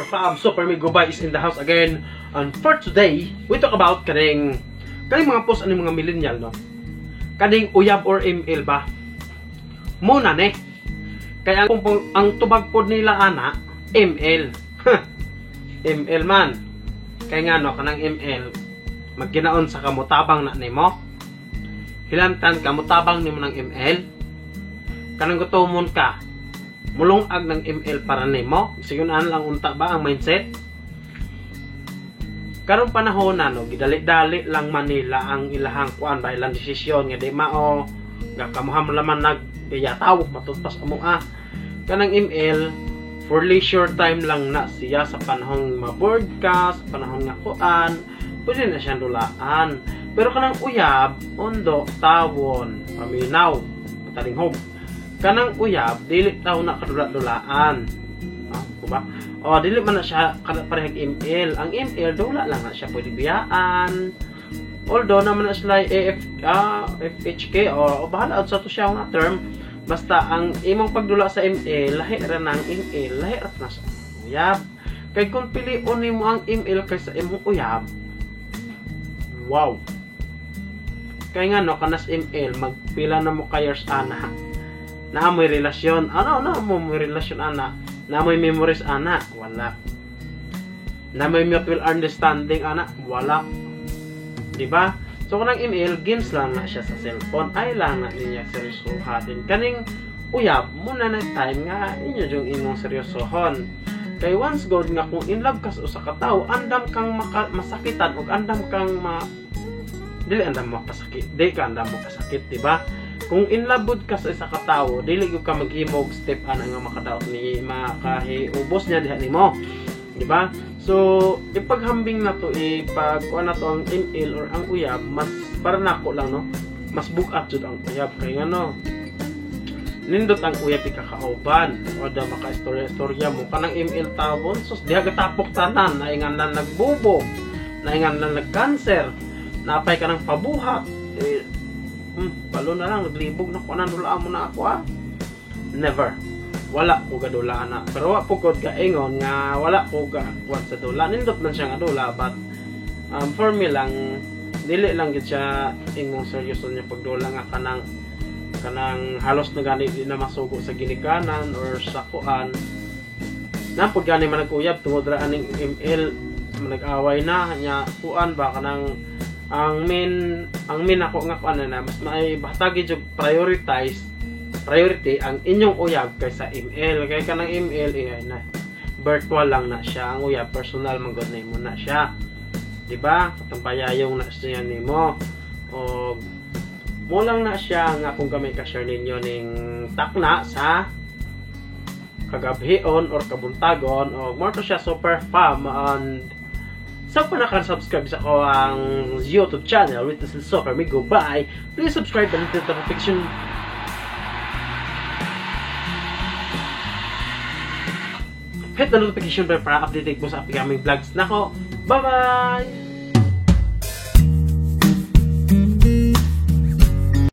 Fam? Super Migo Bay is in the house again. And for today, we talk about kaning mga post ani mga millennial, no? Kaning uyab or ML ba? Muna ne. Kaya ang tubag pod nila ana, ML. ML man. Kaya nga no, kanang ML, magginaon sa kamutabang na nimo. Hilantan kamutabang nimo ng ML. Kanang gutomon ka, mulungag ng ML para nimo. Sigun lang unta ba ang mindset? Karong panahon na no, gidali-dali lang Manila ang ilahang kuan ba, ilang desisyon nga di mao nga kamuha mo laman naggayataw matutpas amo ah. Kanang ML for leisure time lang na siya sa panahong ma-bored ka, sa panahon nga kuan, pwede na siyang dulaan. Pero kanang uyab, ondo, tawon, paminaw, patalinghog. Kanang uyab, dili taw na kadula-dulaan. Ah, ba? O, dili man na siya parehag ML. Ang ML, dula lang na siya pwede biyaan. Although, naman na sila AF, FHK, o bahala sa to siya nga term. Basta, ang imong pagdula sa ML, lahi ra ng ML, lahi ra na sa uyab. Kay kung pilion nimo ang ML kaysa imong uyab, wow! Kay nga no, kanas ML, magpila na mo ka years ana. Naa mo'y relasyon. Ano, naa mo may relasyon ana. Naa mo'y memories ana. Wala. Naa mo'y mutual understanding ana. Wala. Diba? So, kanang ML, games lang na siya sa cellphone. Ay lang na niya seryosoha din. Kaning uyab, muna na time nga inyo yung imong seryosohon. Kay once God nga kung in love ka sa usa ka tawo, andam kang masakitan ug andam kang dili andam mo pasakit, di ka andam mo pasakit, di ba? Kung in love ka sa isa ka tawo, dili gyud ka maghimog step ana nga makadaot ni makahiubos niya diha nimo, di ba? So ipaghambing na to, ipag kuan na to ang ML or ang uyab, mas para nako lang no, mas bukat jud ang uyab kay ngano nindot ang uyab ikakauban o da maka-istorya-istorya mo. Kanang ML tawon, sus diha gatapok tanan, naingan lang nagbubo, naingan lang nagkanser, napay ka ng pabuhat, eh, balo na lang, naglibog na ko na, dulaan mo na ako ah. Never. Wala ko gadulaan na. Pero wa po ko gaingon nga wala ko gakuan sa dula. Nindot man siya nga dula, but for me lang, dili lang gid siya ingong seryoso niya pagdula nga kanang halos na gani di na masugo sa ginikanan or sa kuan. Napod gani man nag-uyab tungod ra aning ML, nag-away na nya kuan ba, kanang ang main ako nga kuan na mas may bahtagi jud priority ang inyong uyab kaysa ML. Kay kanang ML eh, na virtual lang na siya. Ang uyab personal man gud nimo na siya, di ba? Katong payayong na siya nimo. Og mo lang na siya nga kung kami ka-share ninyo ning takna sa kagabhion or kabuntagon. Og more to siya, super fam, and sa pa naka-subscribe sa ko ang YouTube channel with the Super Migo Bye. Please subscribe and hit the notification bell para updated mo sa upcoming vlogs nako. Bye bye.